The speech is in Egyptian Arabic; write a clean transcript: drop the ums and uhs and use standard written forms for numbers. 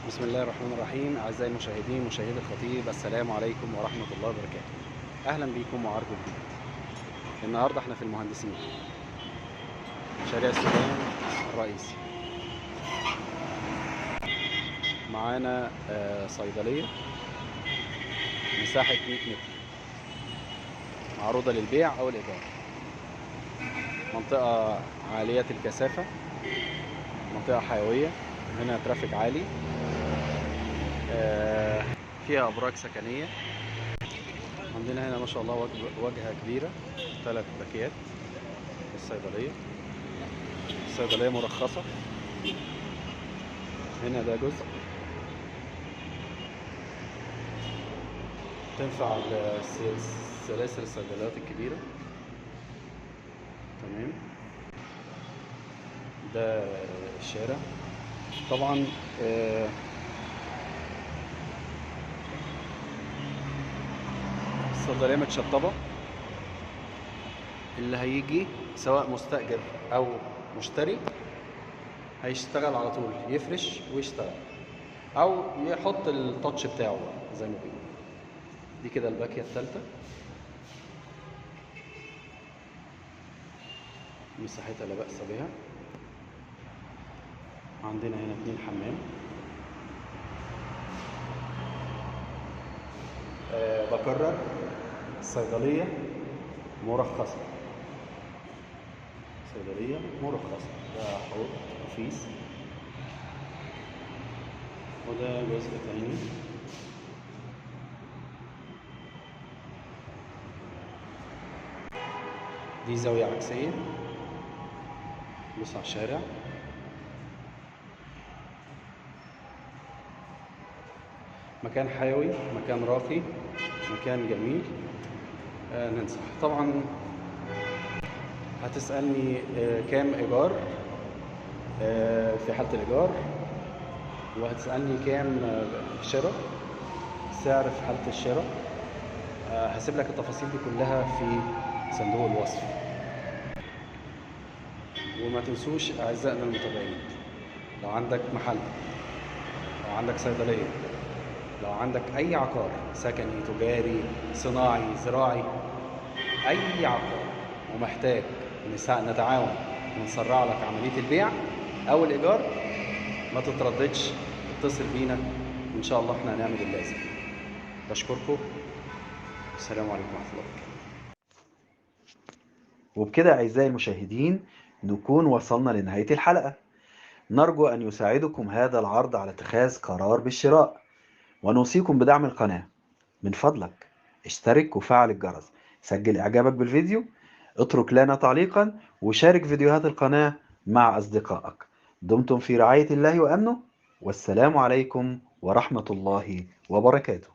بسم الله الرحمن الرحيم. أعزائي المشاهدين، مشاهدي الخطيب، السلام عليكم ورحمة الله وبركاته. أهلا بيكم وعرض جديد. النهاردة احنا في المهندسين، شارع السودان الرئيسي. معانا صيدلية مساحة 100 متر معروضة للبيع أو الإيجار. منطقة عالية الكثافة، منطقة حيوية، هنا ترافيك عالي، فيها أبراج سكنية. عندنا هنا ما شاء الله واجهة كبيرة، 3 باكيات الصيدلية. الصيدلية مرخصة. هنا ده جزء تنفع سلاسل الصيدليات الكبيرة. تمام، ده الشارع. طبعا الصيدلية متشطبة، اللي هيجي سواء مستأجر أو مشتري هيشتغل على طول، يفرش ويشتغل أو يحط التاتش بتاعه زي ما بيقولوا. دي كده الباكية الثالثة، مساحتها لا بأس بها. عندنا هنا 2 حمام. بكرر، الصيدلية مرخصة، صيدلية مرخصة. ده حوض نفيس، وده جزء تاني. دي زاوية عكسية، بص على الشارع. مكان حيوي، مكان راقي، مكان جميل. ننصح. طبعا هتسألني كام إيجار في حالة الإيجار، وهتسألني كام شراء، سعر في حالة الشراء. هسيب لك التفاصيل دي كلها في صندوق الوصف. وما تنسوش أعزائنا المتابعين، لو عندك محل، لو عندك صيدلية، لو عندك أي عقار سكني، تجاري، صناعي، زراعي، أي عقار، ومحتاج نتعاون ونسرع لك عملية البيع أو الإيجار، ما تترددش، اتصل بينا وإن شاء الله احنا هنعمل اللازم. بشكركم، السلام عليكم ورحمة الله وبركاته. وبكده أعزائي المشاهدين نكون وصلنا لنهاية الحلقة. نرجو أن يساعدكم هذا العرض على اتخاذ قرار بالشراء، ونوصيكم بدعم القناة. من فضلك اشترك وفعل الجرس، سجل إعجابك بالفيديو، اترك لنا تعليقا، وشارك فيديوهات القناة مع أصدقائك. دمتم في رعاية الله وأمنه، والسلام عليكم ورحمة الله وبركاته.